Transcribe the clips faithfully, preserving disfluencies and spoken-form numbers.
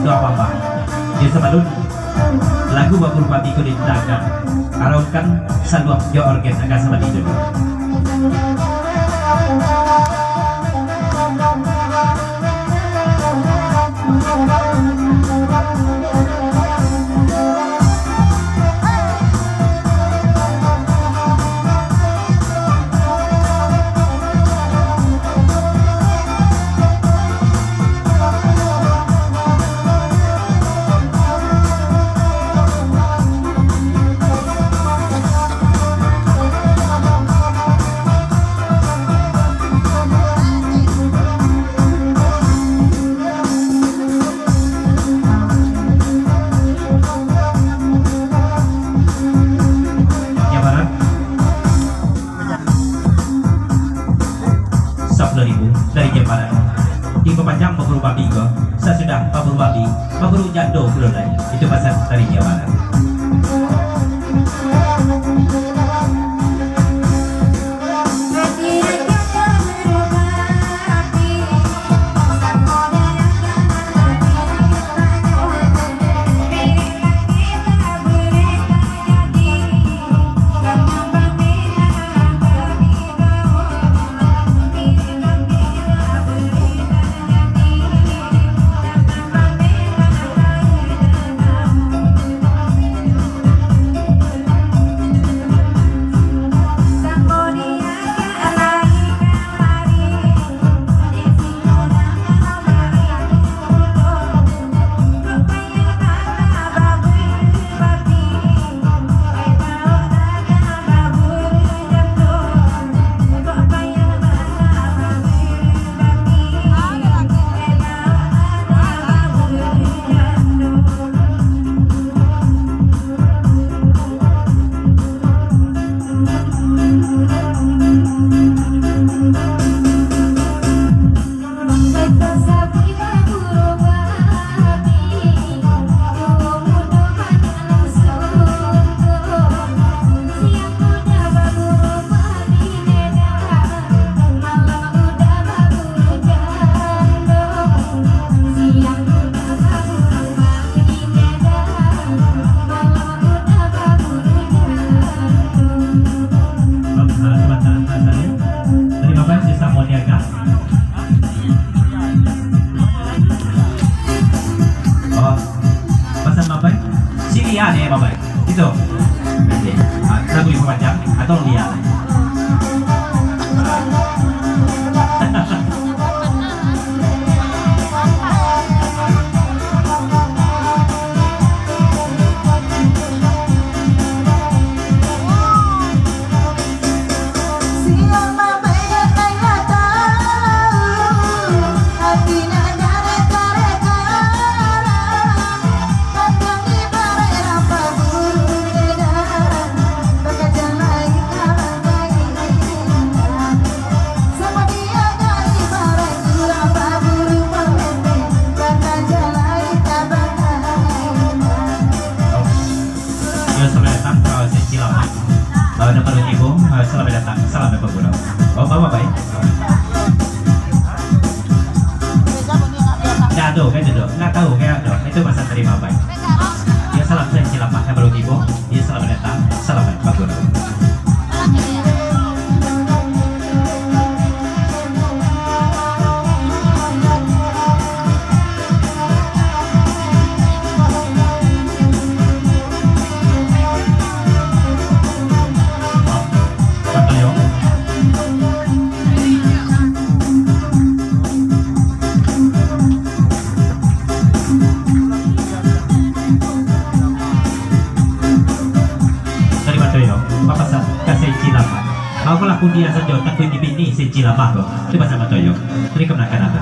Doa Bapa. Di sabalun lagu baburu babi ko ditangkan, araunkan saluang jo orgen agak sabali dulu. Jabaran. Sapuluah ribu dari Jabaran. Dipapanjang baburu babi ko, sasudah baburu babi, baburu jando pulo lai. Itu pasan dari Jabaran. Dari Bapak sesamo niaga. Oh, pasan Bapak? Sini ya, nih, Bapak. Itu. Oke. Ah, lagu dipapanjang atau dia? Yo, selamat datang, eh, Senci Lamak. Eh, dan para ibu, eh, selamat datang, salam dan pembunuh. Bapak-bapak, baik. Nggak tahu, kan, itu? Nggak tahu, kan, itu? Itu bahasa terima, baik. Ya, salam Senci Lamak, dan para ibu. Ya, selamat datang, salam dan pembunuh. Dari Batoyo, papasan ka Senci Lamak. Bakolah kundian sajo, takuik dibini Senci Lamak tu. Tu pasan Batoyo. Dari kamanakan anda?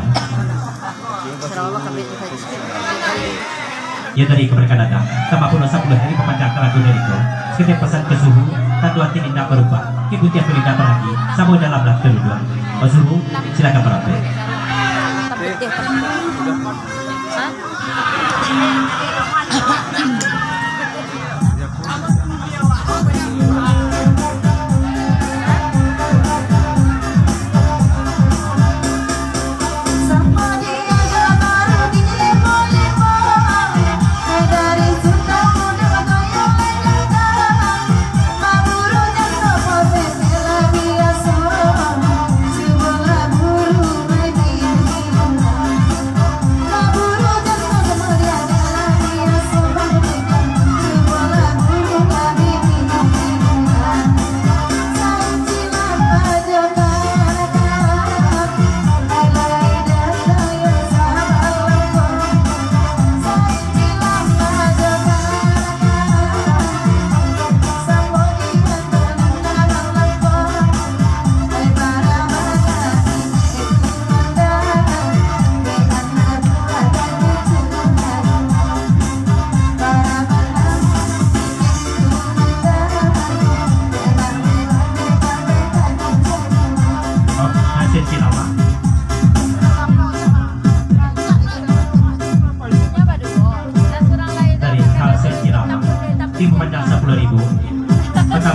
Yo, dari kamanakan anda? Tambah pulo sapuluah hari papanjang ka lagu dari ko. Sakalian pasan ka suhu, tando ati indak barubah. Ki putiah tu indak baragi, samo dalam lah taduduak. Pak Suhu, silakan merapat. Hah?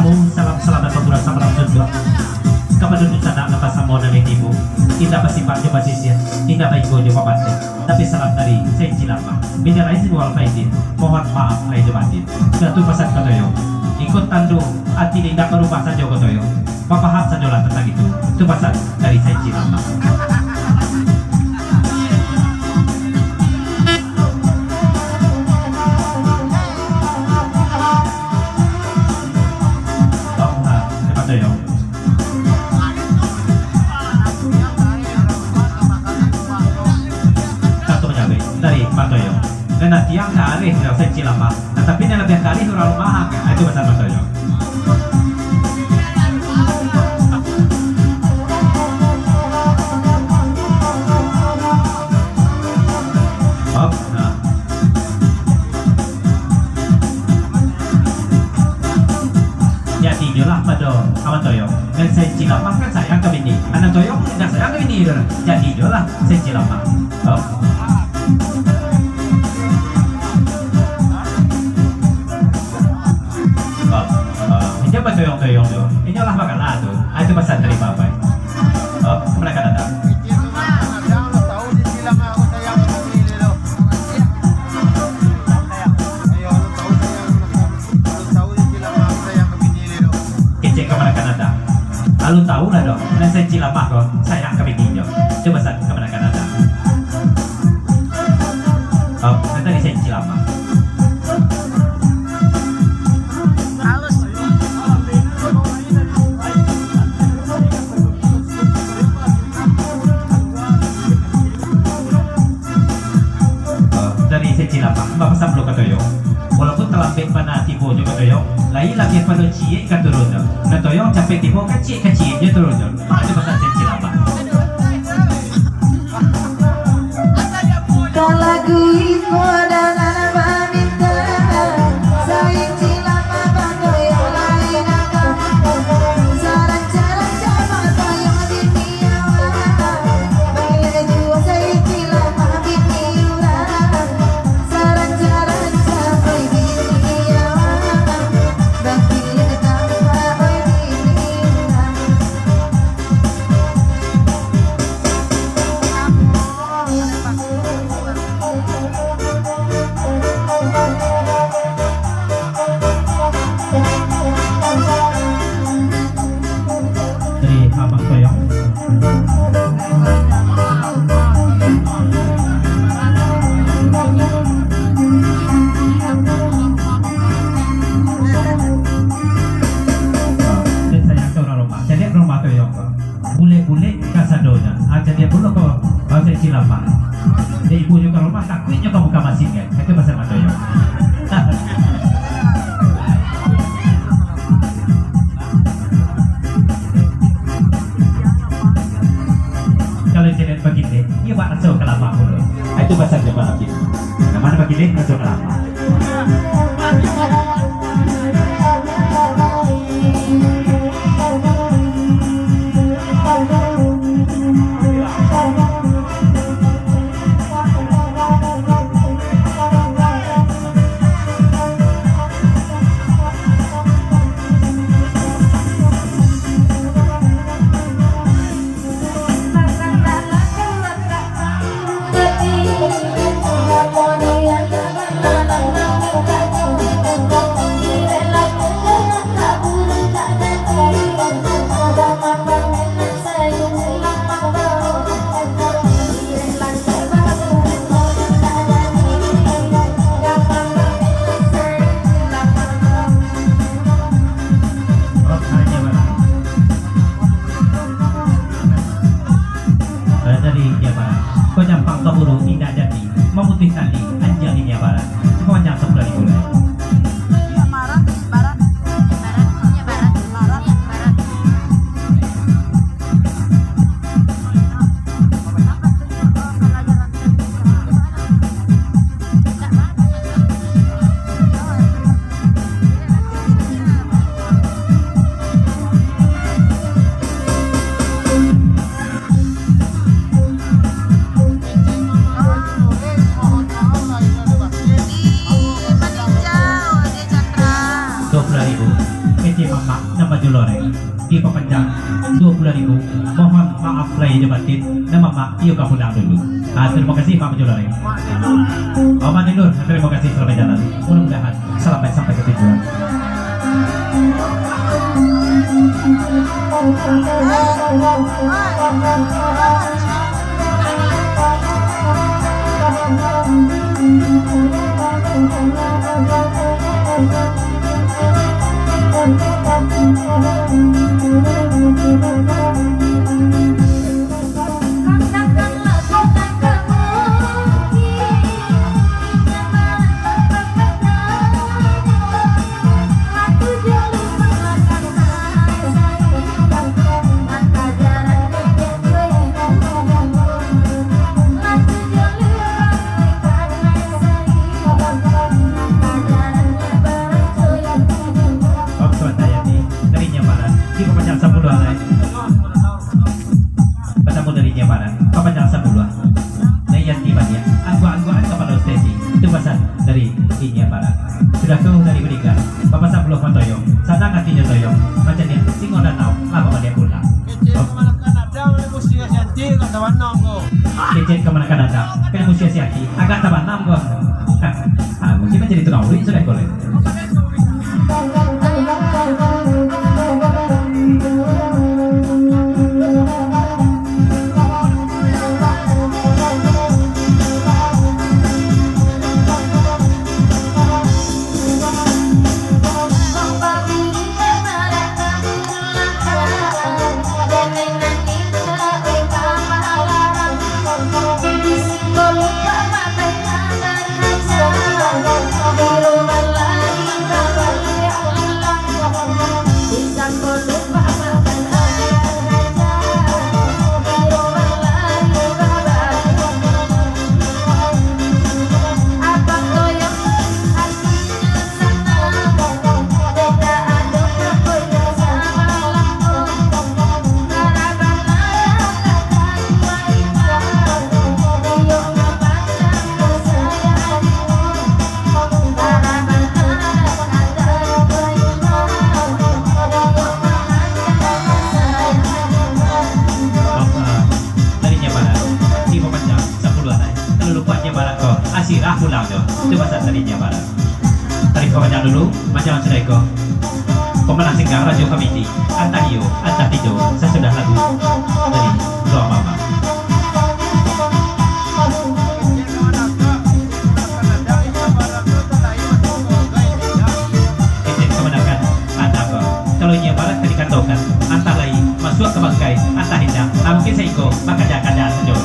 Salam, salam dan sampurasun, salam suntuak kapado dunsanak nan basamo nan di tibo. Indak basipak jo basisia, indak bainggo jo babateh, tapi salam dari Said Cilamah. Minal aizin wal faizin, mohon maaf lahir jo batin. Sudah tu pasan Batoyong, iko tando ati ni indak barubah sajo Batoyong. Bapaham sajolah tantang itu. Tu pasan dari Said Cilamah. Kato manyawe dari Batoyong. Nan tiang kareh, Said Cilamah. Nah, tapi nan labiah kareh urang rumah, ah, itu pasan Batoyong. Op, nah. Jadi jolah pado Aman Toyong. Nan Said Cilamah kan sayang ka bini. Anak Toyong indak sayang ka bini tu. Jadi jolah Said Cilamah. Oh. Oh, oh, inyo batoyong-toyong tu. Inyo lah bakala tu. Ah, itu pasan tarimo, Apai. Oh, kamanakan datang. Kecek kamanakan datang. Alun tahu lah doh, nan Said Cilamah ko, sayang ka bininyo. Cubo pasan kamanakan datang. Oh, nan tadi Said Cilamah. Ah, dari Said Cilamah, bapasan pulo ka Toyong. Walaupun talambek bana tibo jo ka Toyong, lai labiah pado ciek ka turunnyo. Nan Toyong capek tibo, ka ciek-ka cieknyo turunnyo. Ah, itu pasan Said Cilamah. Ka lagu iko dalam baminta, Said Cilamah batoyong lai nangka. Saranca-ranca batoyong bini awak. Bakilah juo Said Cilamah bini urang. Saranca-ranca oi bini awak. Bakilah tampak oi bini urang. Dari Abang Toyong. Caliak rumah Toyong ko. Bulek-bulek kasadonyo. Ah, caliak pulo ko, ah, Said Cilamah. Dek ibu nyo ka rumah, takuiknyo ka buka masin, kan. Itu pasan Batoyong. Kalau caliak bagini, iyo bak raso kalapa pulo. Ah, itu pasan jo bak laki. Nan mano bagini, raso kalapa. Dari India Barat. Kok nyampang kaburu indak jadi, mamutuih tali anjang India Barat. Cubo panjang sapuluah ribu lai. Mak, nan baju loreng, dipapanjang duo puluah ribu. Mohon maaf lahia jo batin, nan mamak iyo ka pulang dulu. Ah, tarimo kasih, Mak baju loreng. Oh, Mak Nur, tarimo kasih, salamaik jalan. Mudah-mudahan salamaik sampai ka tujuan. Dari India Barat, dipapanjang sapuluah lai. Batamu dari India Barat, papanjang sapuluah. Nah, Yanti baliak, angguak-angguakan kapalo Stacy, itu pasan dari India Barat. Sudah tu dari Berikan, papasan buluah matoyo, sanang atinyo toyo, macam ni, singo danau, lama baliak pulang. Kecil ka Malaka Nadang, boleh musti Yanti, ka Tabanam ko. Kecil ka Malaka Nadang, kena musti Yanti, agak Tabanam ko. Ah, mungkin menjadi tukang urik sudah ko, leh. Dari India Barat, dipapanjang sapuluah lai. Kalau lupo India Barat ko, asirah pulang jo. Itu pasan dari India Barat. Tarimo panjang dulu, macam sudah iko. Pamanang singgang Rajo Kamiti, antah iyo, antah tido, sasudah lagu dari Doa Mama. Titip kamanakan, antah ko. Kalau India Barat ka dikatokan, antah lai masuak ka bangkai, antah indak, ah, mungkin saiko bakaja-kaja sajo.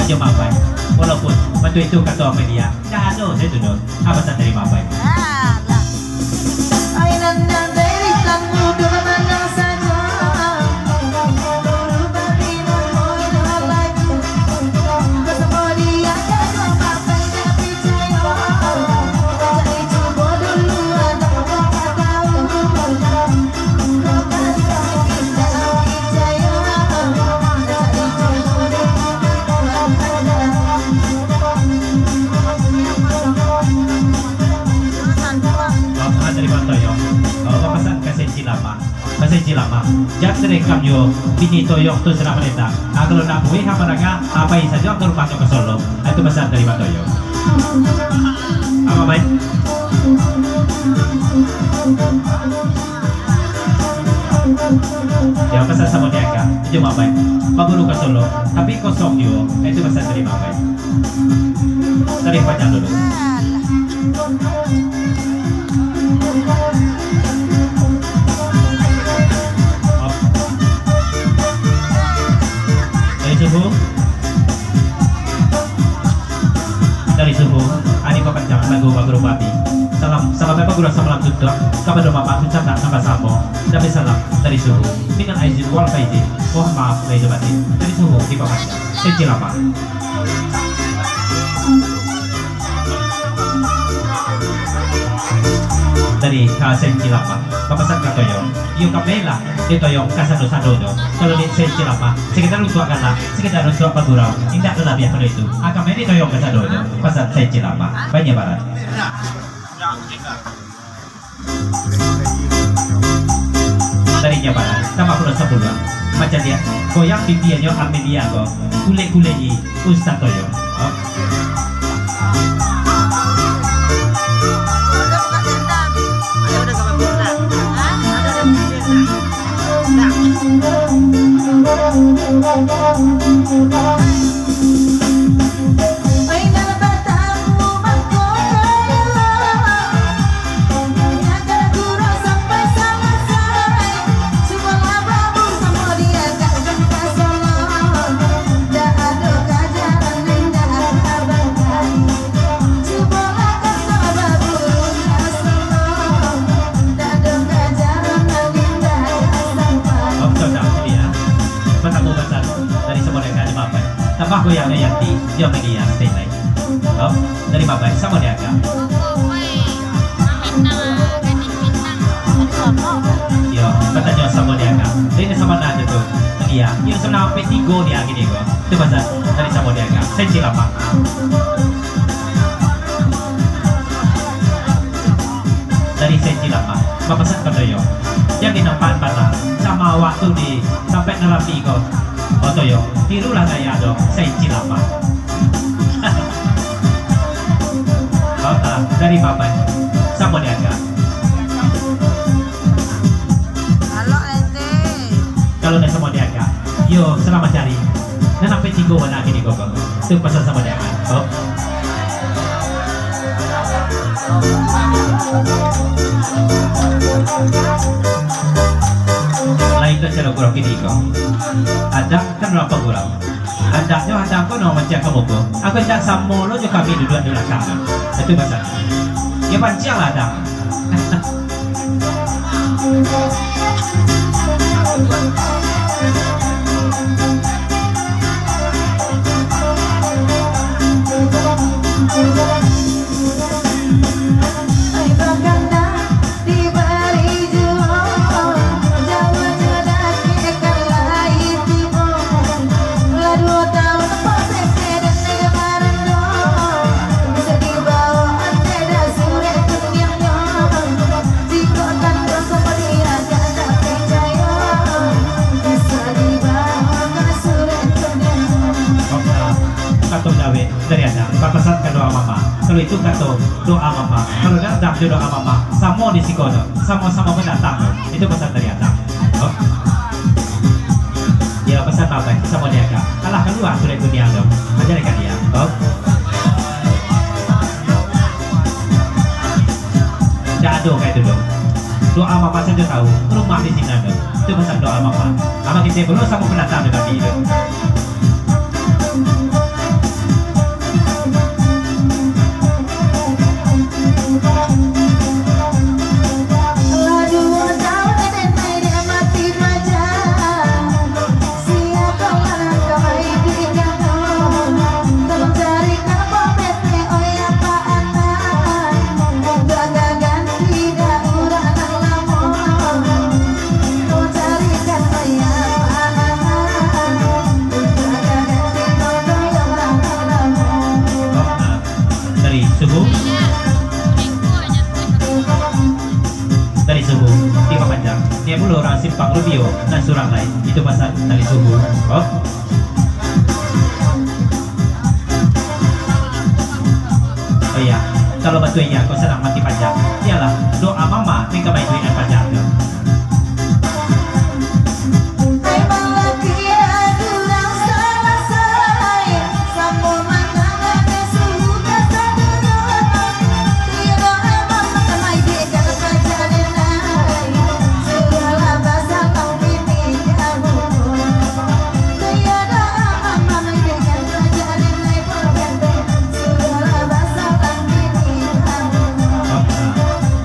Ajo mabai. Walaupun batu itu kato Amelia, dak ado, saya tu, Dok. Apa tak terima, Pai? Alah. Bapak dari Bantoyo, bapak pasan kasih cilamah, kasih cilamah. Jak direkam yo, bini toyok tu sudah menetap. Ah, kalau nak buih apa raga, apai sajo ke rumah tu ke Solo. Ah, itu pesan dari Bantoyo. Apo, Bai? Yo, pasan samo di agak. Iyo, Bai. Paburu ka Solo, tapi kosong juo. Itu pasan dari Bai. Tarik panjang dulu. Dari suhu. Dari suhu, ari papanjang lagu Baguru Babi. Salam, salam baguru samalam suntuak, kapado mamak Sucata nan basamo. Dapek salam dari suhu. Minal aizin wal faizin. Mohon maaf lahir batin. Dari suhu dipapanjang. Seci lama. Dari ka Seci lama. Papasan ka Toyong. Iyo ka main lah. Di Toyong kasado-sadonyo. Kalau di Seci lama, sekedar untuak galak, sekedar untuak bagurau, indak lalabiah pado itu. Aka main di Toyong kasadonyo. Pasan Seci lama. Banyak barat. Dari Jabalan, tambah pulo sapuluah. Macam dia, goyang pipianyo Amelia ko. Kulek-kulek i. Ustaz Toyo. Tambah goyang Yanti, yo Melia, stay lain. Yo, dari Babai, samo di agak. Iyo, batanyo samo di agak. Dari Sabana tu tu. Iyo, iyo sampai tigo di agak ni ko. Tu pasan dari samo di agak. Seci lama. Dari Seci lama. Bapasan ka Toyo. Jan di nampak patah. Samo awak tu di sampai narapi ko. Oh, Toyo, tirulah gaya do, Seci lama. Oh, ah, dari Babai. Samo di agak. Kalau ente. Kalau dah samo di agak. Yo, selamat cari. Dah sampai tigo warna kini kau. Tu pasan samo di agak. Oh. Lain tu cara kurang kini kau. Ada kan berapa kurang? Andaknyo andang ko nan mancaliak ka muko. Aku indak samo lo jo kami duduak di balakang. Itu pasan. Yo pancianglah andang. Kato dawek dari andang, bapasan ka doa mama. Kalau itu kato doa mama. Kalau dandam jo doa mama, samo di siko tu. Samo-samo badatang tu. Itu pasan dari andang. Oh. Yo, pasan Babai, samo di agak. Alah, kalua surek kuniang tu. Aja dek dia. Oh. Ndak ado kayak itu tu. Doa mama sajo tahu. Rumah di siko tu. Itu pasan doa mama. Mama kito belum samo pendatang tu tapi tu. Dari subuh. Dari subuh. Tigo panjang. Dia mulu orang simpang rubio. Nan surang lain. Itu pasan dari subuh. Oh. Iyo, ko sadang mati panjang. Iyolah, doa mama, tingga maiduik nan panjang tu.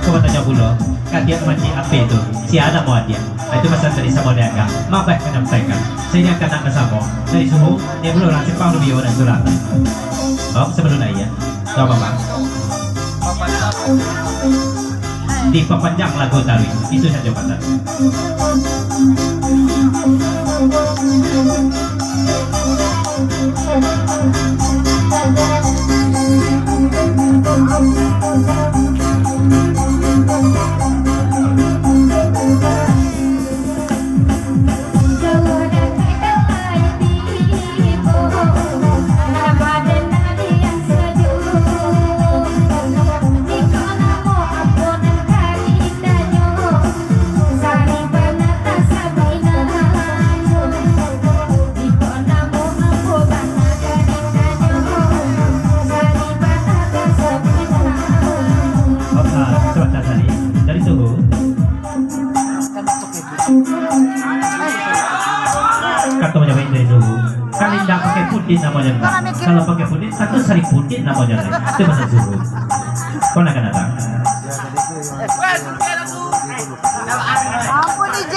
Ko batanyo pulo, ka adiak mancik ape tu, sia namo adiak? Ah, itu pasan dari Samodiaga. Mabah manyampaikan. Sahinggo ka nan basamo. Dari suhu, dia pulo urang Jepang, lebih urang surang. Om, sabalun naiak, ya. Doa mama. Dipapanjang lagu taruih. Itu sajo pasan. Oke, sabanta tadi dari suhu. Kato manyampaikan dari suhu. Kan indak pakai pudin namonyo, Nak. Kalau pakai pudin, satu sari pudin namonyo, Nak. Itu bahasa suhu. Kau nak kena tak? Ampun, D J.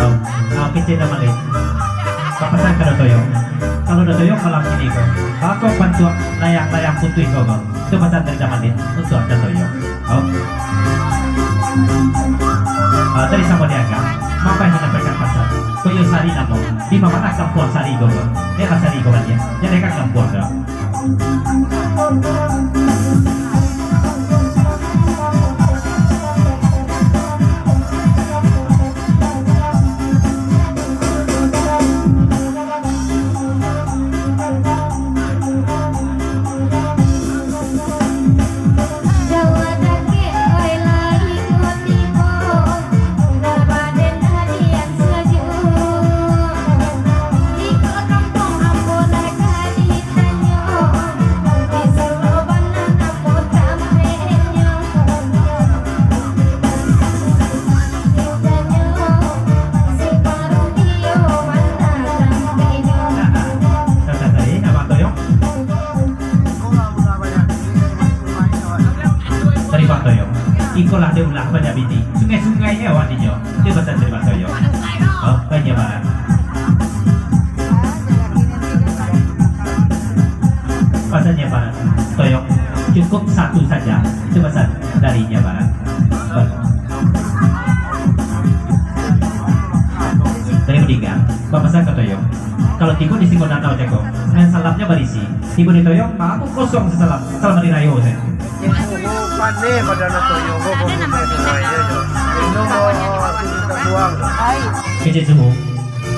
Oh, ah, kecil dah balik. Papasan ka Datoyong. Kalau Datoyong malam kini ko, bako bantuak layang-layang putuih ko, ko. Itu pasan dari Damalin untuak Datoyong. Oh. Ah, dari Samodiaga, mapai manyampaikan pasan. Ko iyo Sari namo. Di ma bana kampuang Sari ko, ko? Daerah Sari ko, baliak. Jadi kan kampuang ko. Dari Bang Toyong. Iko lah dia ulah banyak bini. Sungai-sungai ni awak ninyo. Dia pasal dari Bang Toyong. Oh, banyak banget. Pasannya Bang Toyong. Cukup satu saja. Itu pasal darinya Bang. Dari meninggal, Bang pasal ka Toyong. Kalau tibo di Singgo Danau cako, nan salamnya barisi. Tibo di Toyong, malah kosong sasalam. Salam hari rayo saja. Pandai pada anak Toyong ko, ko pandai pada anak Toyong ko. Minum, oh, tu minta buang. Kecil suhu.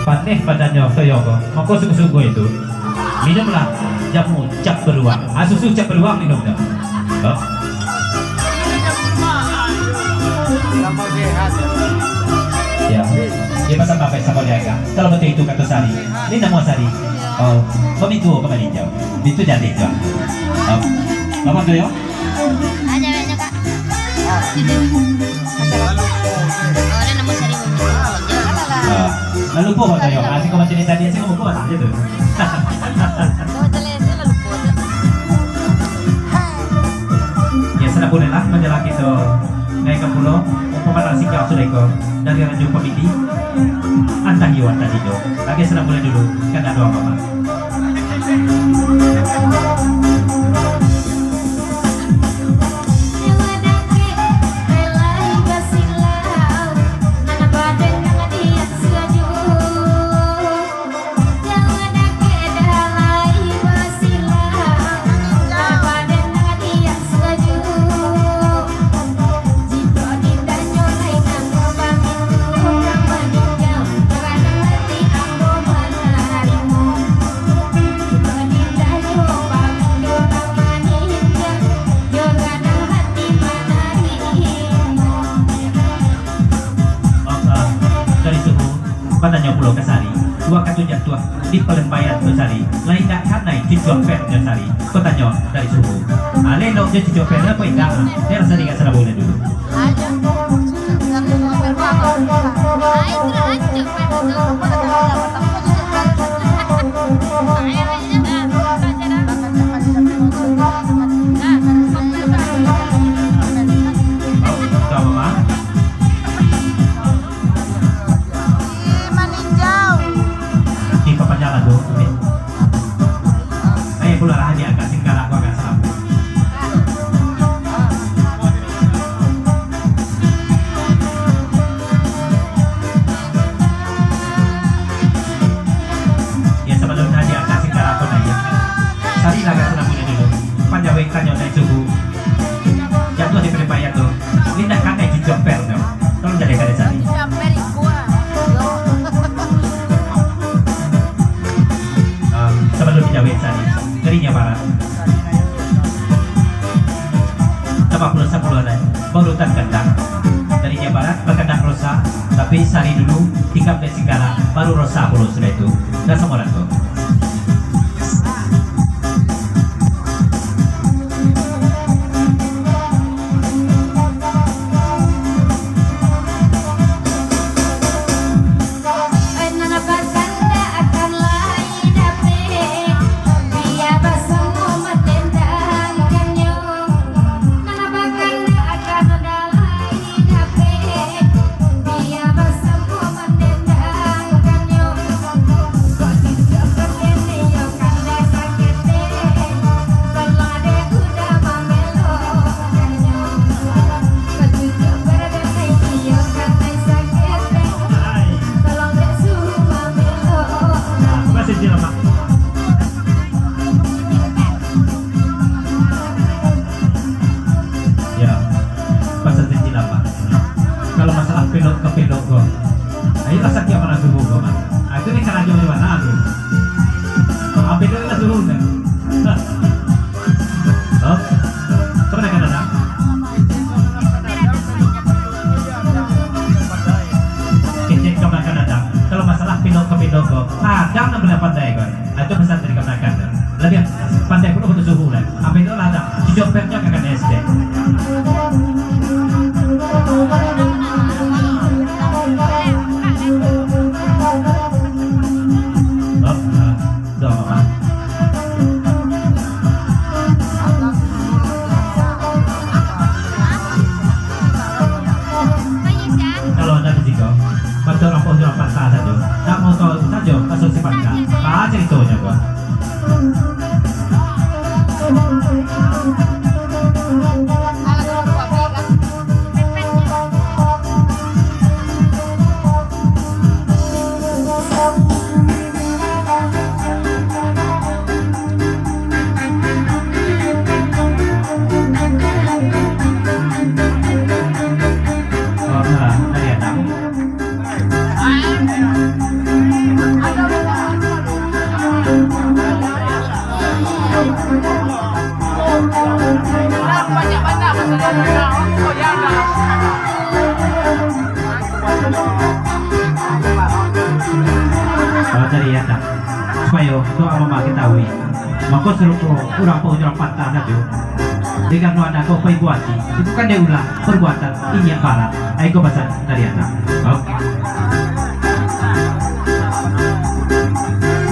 Pandai badanyo Toyong ko. Mako sungguh-sungguh itu. Minumlah jamu cap beruang. Ah, susu cap beruang minum dah. Oh. Tambah sehat. Ya. Dia pasal pakai sama dia agak. Kalau betul itu kata Sari. Ini nama Sari. Oh, kami tua kembali jauh. Itu jadi jauh. Oh. Apa tu ya? Ada banyak, Kak. Tidak. Oh, ada nama Sari. Ah, lalu po ba Toyong? Ah, siko macam ni tadi, siko muko aja tu. Ya, sudah bolehlah menjelang kita naik ke pulau, pemanah sikap sudah iko dari Ranjung Pemidi. Antah iyo, antah iyo. Lagi sudah boleh dulu, kan ada apa-apa. Jatuah di palembaian tu Sari, lai indak kanai cucuak pernyo Sari. Ko tanyo dari suhu. Ah, elok jo cucuak per apo indak? Biar Sari ka salabunan dulu. Ih, maninjau. Ih, papanjang lah tu. Eh, pulang lah dia, kasih galak gua, kasih lampu. Ya, sebelum dia kasih galak gua, ya. Sari lah kasih lampunya dulu. Panjawek tanyo dari suhu. Jatuah di palembaian tu. Indak kanai cucuak per tu. Tolong jadi kanai Sari. Em, sebelum dijawek Sari, dari Nia Barat. Tambah puluah sapuluah lai. Baurutan gandang. Dari Nia Barat, bakandang Rosa, tapi Sari dulu, tikam dari Singgala, baru Rosa pulo sudah itu. Dah samo lah tu. Ya, pasal cincin lama. Kalau masalah pelok ka pelok ko, ayolah sakian mana suhu ko, Mak. Ah, itu ni karajo di mana tu? Ah, pelok lah suhu ni. Oh, kemana kan datang? Kecek kemana kan datang? Kalau masalah pelok ka pelok ko, ada nang boleh pandai ko. Itu pesan dari kamanakan tu. Labiah pandai pulo batua suhu lah. Apo itu lah dah. Cucuk pernyo ka kanai S D. Oh, ah, doa, Pak. Kalau ado di siko, batua apo jo patah sajo. Ndak mau tahu sajo, asal si patah. Lah caritonyo ko. Kalau cari ya, tak. Supayo doa mama ketahui. Mako sarupo urang paunyo urang patah sajo. Dek karano anak ko paibo ati, itu kan dek ulah perbuatan inyiak barat. Ai ko pasan dari anak. Oke.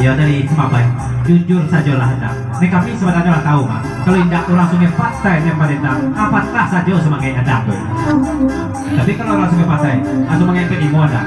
Ya, dari Mabai, jujur sajolah anak. Ni kami sabananyo lah tahu, Mak. Kalau indak urang Sungai Patai nan barita, ah, patah sajo samangaik anak tu. Tapi kalau urang Sungai Patai, ah, samangaik ka limo anak.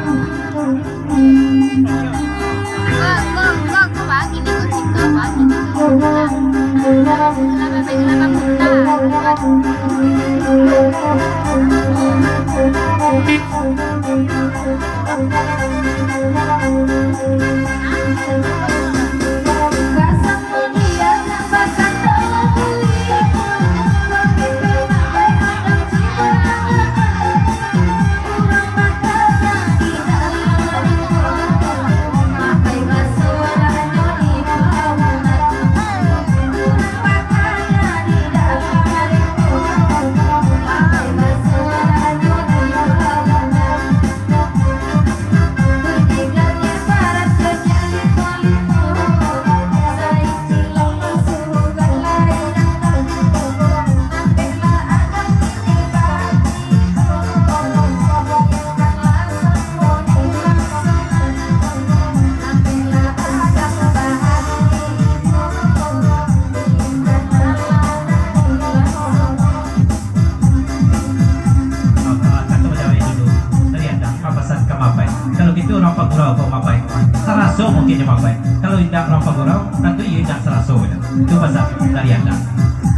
Oke, nyo mapai. Kalau indak lampau gurau, tantu iyo indak saraso, yo. Itu pasan dari Anda.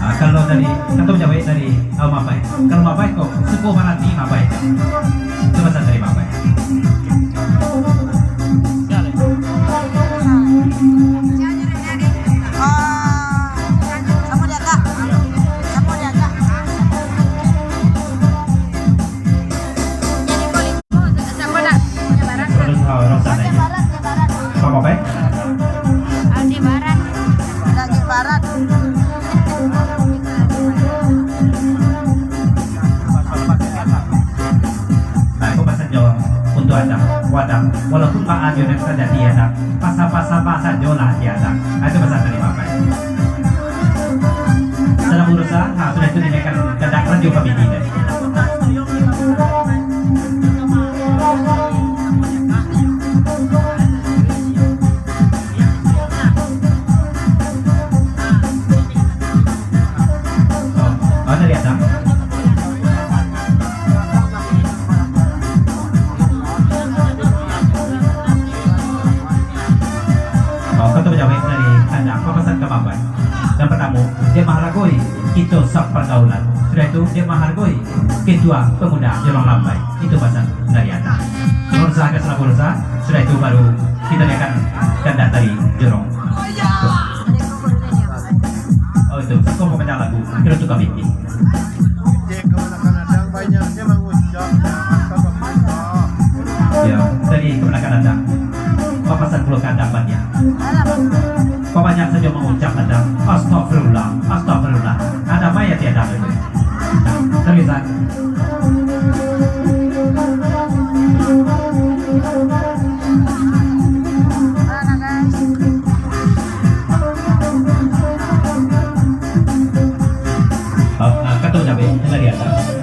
Ah, kalau dari, atau jawek dari, ah, mapai. Kalau mapai kok, suko baranti mapai. Itu pasan dari mapai. Samo diagak. Samo diagak. Jadi boleh. Siapa nak? Aldi Baran. Aldi Baran, Aldi Baran. Apa, apa, eh? Aldi Baran. Aldi Baran. Nah, itu pasan jo untuk Adang, Wadang. Walaupun baa jo nan tajadi, Adang, pasa-pasa sajo lah di Adang. Nah, itu pasan dari Bapak. Salam urusan, nah, sudah itu dinaikkan ke dak radio kami di. Oh, oh, dari Adang. Oh, kato bajawek dari Adang, papasan ka Bapak. Nan partamo, dek mahargoi kito sapargaulan. Sudah itu, dek mahargoi Ketua Pemuda Jorong Lambai. Itu pasan dari Adang. Pengurus, kasih pengurus. Sudah itu baru kita naikkan kandak dari Jorong. Oh, itu. Satu pemecah lagu. Kita tukar pimpin. Cek kamanakan Adang, banyaknyo mangucap. Ya, tadi kamanakan Adang. Papasan pulo ka Adang banyak. Pabanyak sajo mangucap Adang. Astagfirullah, astagfirullah. Adang mayat di Adang itu. Terus, ah. Ah, ah, kato bajawek, nan dari Adang.